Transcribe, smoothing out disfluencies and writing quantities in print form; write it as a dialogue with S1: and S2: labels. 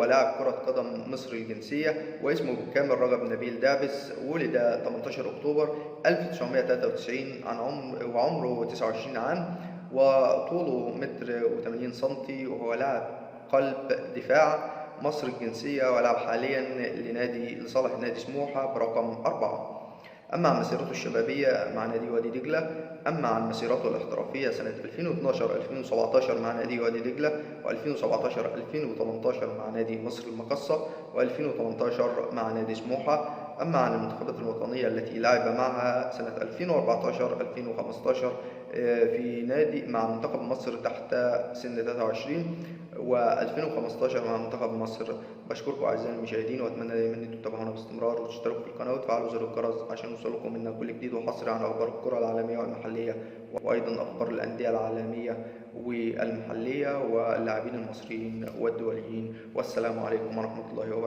S1: ولاعب كرة قدم مصري الجنسية، واسمه بالكامل رجب نبيل دعبس. ولد 18 أكتوبر 1993 عن عمر وعمره 29 عام، وطوله متر و80 سنتي، وهو لاعب قلب دفاع مصري الجنسية، ولعب حاليا لنادي لصالح نادي سموحة برقم 4. أما عن مسيرته الشبابية مع نادي وادي دجلة، أما عن مسيرته الاحترافية سنة 2012-2017 مع نادي وادي دجلة، و2017-2018 مع نادي مصر المقاصة، و2018 مع نادي سموحة. أما عن المنتخبات الوطنية التي لعب معها سنة 2014-2015 في نادي مع منتخب مصر تحت سن 23، و2015 مع منتخب مصر. بشكركم أعزائي المشاهدين، وأتمنى دايما أن انتم تتابعونا باستمرار وتشتركوا في القناة وتفعلوا زر الجرس عشان يوصلكم منا كل جديد وحصري عن أخبار الكرة العالمية والمحلية، وأيضا أخبار الأندية العالمية والمحلية واللاعبين المصريين والدوليين. والسلام عليكم ورحمة الله وبركاته.